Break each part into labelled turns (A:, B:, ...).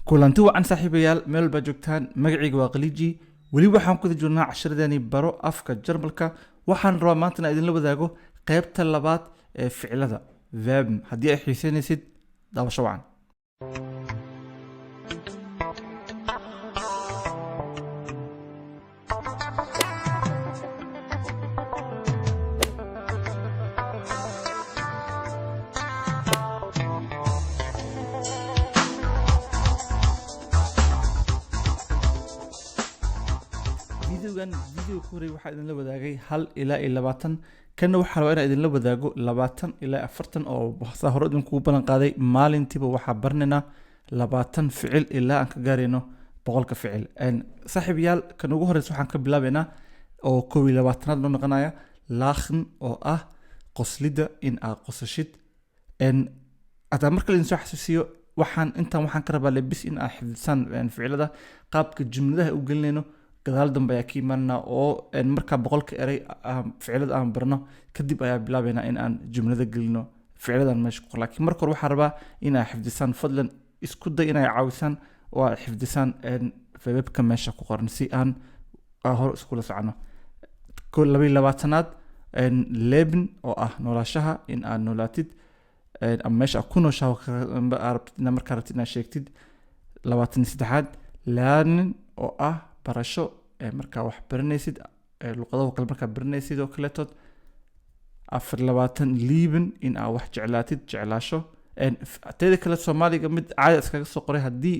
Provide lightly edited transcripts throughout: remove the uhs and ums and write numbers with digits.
A: Kulanti wacan saaxiibayaal, meel walbaa joogtaan. Magacayga waa Khaliiji. Weli waxaan kuda jirnaa casharadeenii Baro Afka Jarmalka. Waxaan rabaa maanta inaan idinla wadaago qeybta labaad ee ficilada, Verben. Haddii ay xiiseynaysid, daawasho wacan. Videogan video ku horey waxaa idinla wadaagay 1 ilaa iyo 20. Kanna waxaa rabaa inaan idinla wadaago 20 ilaa 40, oo saa hore idinkugu ballan qaaday. Maalintiiba waxaa barnaynaa 20 ficil ilaa aan ka gaarayno 100-ka ficil. Saaxiibayaal, kan ugu horeysa waxaan ka bilaabaynaa oo 21-aad noo noqonaya, lachen, oo ah qoslidda, in aad qosashid. Hadaa marka laidin soo xasuusiyo, waxaan intan waxaan ka rabaa lebis in aad xifdisaan ficilada. Qaabka jumladaha u gelinayno gadaal dambe ayaa ka imaanana, oo markaa 100-ka eray ficilada aan barno kadib ayaa bilaabaynaa in aan jumlada gelino ficiladan meesha ku qor. Laakiin marka hore waxaan rabaa in aad xifdisaan. Fadlan isku day inay caawisaan oo aad xifdisaan Verbka meesha ku qoran si aan hore iskula socono. 22-aad, leben, oo ah noolaashaha, in aad noolaatid ama meesha aad ku nooshaha rabtid inaad markaa rabtid inaad sheegtid. 23-aad, lernen, oo ah barasho, markaa wax baranaysid, luqadaho kale markaa baranaysid oo kaleetood. 24, lieben, in aad wax jeclaatid, jeclaasho. Teeda kale, Soomaaliga mid caadi iskaga soo qoray. Haddii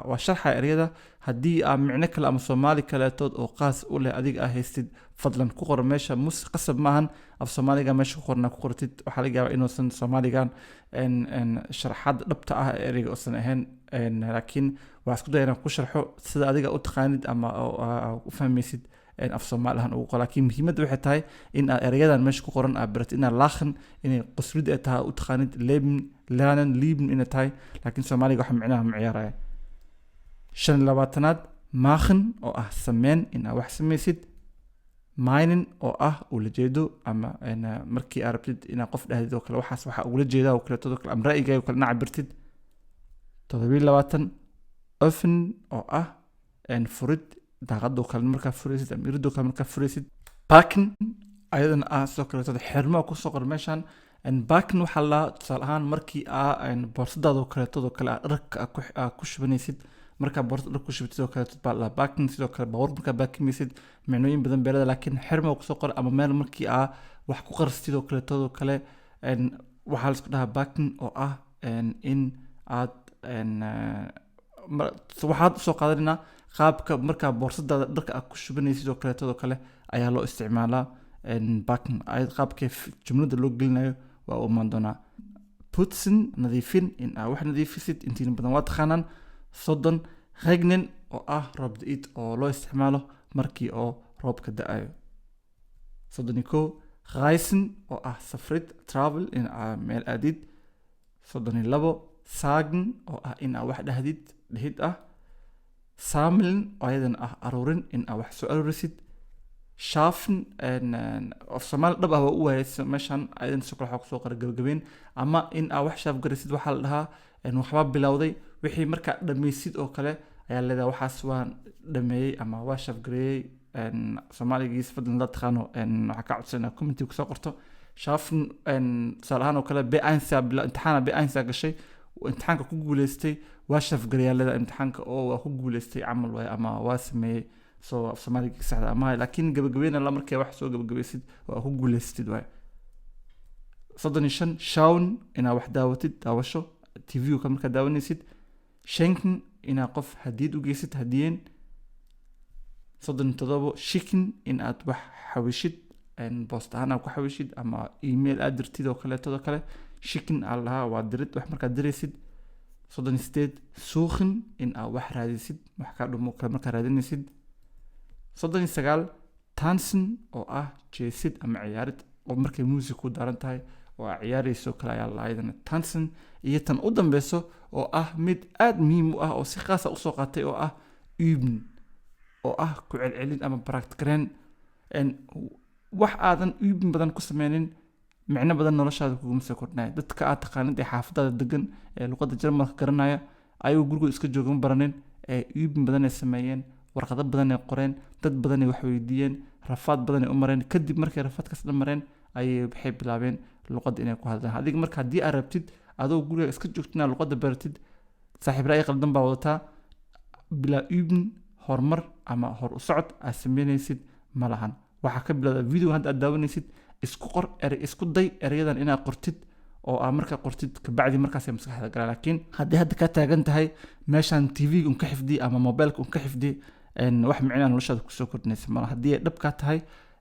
A: waa sharxa ereyada, haddii aa micno kale ama Soomaali kaleetood oo qaas u leh adiga aa haystid, fadlan ku qor meesha. Mus qasab maahan af Soomaaliga meesha ku qorna ku qortid. Waxaa laga yaabaa inuusan Soomaaligan sharxaad dhabta ah ee ereyga uusan ahayn, laakiin waxaa isku daya inaan ku sharxo sida adiga u taqaanid ama u fahmaysid af Soomaali ahaan ugu qor. Laakiin muhiimadda waxay tahay in aad ereyadan meesha ku qoran aad baratid, inaad lachen inay qoslid ay tahay u taqaanid, leben, lernen, lieben inay tahay, laakiin Soomaaliga waxa micnaha ma ciyaaraya. 25-aad, machen, oo ah sameyn, in aad wax samaysid. Meinen, oo ah ulajeedo, ama markii aad rabtid inaad qof dhahdid oo kale, waxaas waxaa ugula jeedaa oo kaleetoo kale, ama ra'yigaaga oo kale inaad cabirtid. 27, öffnen, oo ah furid, daaqadoo kale markaa furaysid ama iridoo kale markaa furaysid. Packen, ayadana ah sidoo kaleeto xirmo kusoo qor meeshan. Packen waxaa la tusaale ahaan markii aa boorsadaada oo kaleetadoo kale aa dharka aa ku shubanaysid. Markaa boorsada dhar ku shubatid oo kaleeto baa la packen. Sidoo kale baabuur markaa baakimaysid. Micnooyin badan beelada, laakiin xirmo kusoo qor, ama meel markii aa wax ku qarstid oo kaleetadoo kale, waxaa la isku dhahaa packen, oo ah in aad waxaad usoo qaadanaynaa qaabka markaa boorsadaada dharka aad ku shubanaysid oo kaleetadoo kale ayaa loo isticmaalaa packen. Qaabkee jumlada loo gelinayo waa u imaan doonaa. Putzen, nadiifin, in aad wax nadiifisid, intiina badan waa taqaanaan. 30, regnen, oo ah roob da'id, oo loo isticmaalo markii oo roobka da'ayo. 31, reisen, oo ah safrid, travel, in aad meel aadid. 32, sagen, oo ah in aad wax dhahdid, dhehid ah. Sammeln, oo ayadana ah aruurin, in aad wax soo aruurisid. Schaffen, af Soomaali dhab ah waa u waayay meeshan. Ayadana sidoo kale waxaa kusoo qoray gabagabeyn ama in aad wax shaafgaraysid. Waxaa la dhahaa waxbaa bilowday, wixii markaa dhammaysid oo kale ayaa leedahay waxaas waan dhameeyey ama waa shaafgareeyey. Soomaaligiis fadlan la taqaano waxaa ka codsanaa comment kusoo qorto. Schaffen, tusaale ahaan oo kale, B1 imtixaana B1 gashay, imtixaanka ku guuleystay, waa shaafgareeyaa leedahay imtixaanka oo waa ku guuleystay camal waay ama waa sameeyey. Soo af Soomaaliga saxda ama, laakiin gabagabeyna la markay wax soo gabagabaysid waa ku guuleystid waay. 35, schauen, inaad wax daawatid, daawasho, TV ka markaa daawanaysid. Schenken, inaad qof hadiyad u geysid, hadiyeen. 37, schicken, in aad wax xawishid, boost ahaan aad ku xawishid ama email aad dirtid oo kaleetadoo kale. Schicken aa lahaa waa dirid, wax markaad diraysid. 38, suchen, in aad wax raadisid, wax kaa dhumo kale markaa raadinaysid. 39, tanzen, oo ah jeesid ama ciyaarid, oo markay music ku daaran tahay oo aad ciyaarayso kale ayaa la ayadana tanzen. Iyo tan u dambeyso oo ah mid aad muhiim u ah oo si khaasa usoo qaatay, oo ah üben, oo ah ku celcelin ama practice. Wax aadan üben badan ku sameynin micno badan noloshaada kuguma soo kordhinaya. Dadka aad taqaanid ee xaafadaada degan ee luqadda Jarmalka garanaya Ayagoo gurigooda iska jooga ma baranin. Ee üben badan ay sameeyeen, warqado badan ay qoreen, dad badan ay wax weydiiyeen, rafaad badan ay u mareen. Kadib markay rafaadkaas dhan mareen ayay waxay bilaabeen luqadda inay ku hadlaan. Adiga marka haddii aad rabtid adoo guriga iska joogtid inaad luqadda baratid, saaxiib, ra'yi qaldan baa wadataa. Bilaa üben horumar ama hor u socod aad sameynaysid ma lahan. Waxaa ka bilowda video hadda aad daawanaysid. Isku qor erey, isku day ereyadan inaad qortid, oo aa markaa qortid kabacdi markaasay maskaxda galaan. Laakiin haddii hadda kaa taagan tahay meeshaan TV un ka xifdi ama mobileka un ka xifdi, wax micnaa noloshaada kusoo kordhinaysa malaha. Haddii ay dhab kaa tahay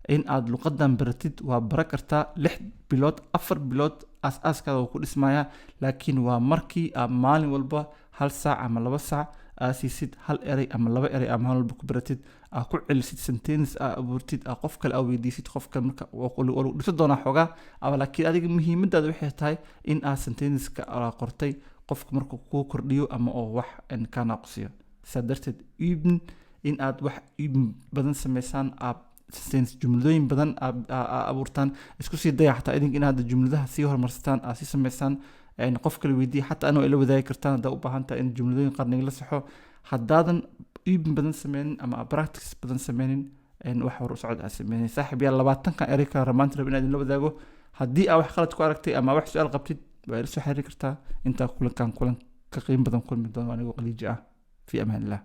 A: in aad luqadan baratid, waa bara kartaa. 6 bilood, 4 bilood aas-aaskaada waa ku dhismayaa, laakiin waa markii aad maalin walba hal saac ama 2 saac aa siisid hal erey ama laba erey, ama maalin walba ku baratid, aa ku celisid, sentence aa abuurtid, aa qof kale aa weydiisid. Qof kale marka waa lagu dhisi doonaa xoogaa ama, laakiin adiga muhiimadaada waxay tahay in aad sentenceska aa qortay qofka markuu kuu kordhiyo ama oo wax kaa naaqusiyo. Sidaa darteed üben, in aad wax üben badan sameysaan, aad sentence, jumladooyin badan aad abuurtaan, isku sii daya xataa idinka inaad jumladaha sii horumarsataan, aad sii sameysaan. Qof kale weydiiya, xataa anoo ila wadaagi kartaan haddaa u baahan tahay in jumladooyin qaar nagala saxo. Haddaadan üben badan sameynin ama aad practice badan sameynin, wax hor u socod aad sameynin. Saaxiib yaal, 20-kan erey kale maanta rab inaan idinla wadaago. Haddii aa wax qalad ku aragtay ama wax su-aal qabtid, waa ila soo xiriiri kartaa. Intaa kulankan kulan ka qiimo badan kulmi doono, anigoo Qaliiji ah, fi amaan illah.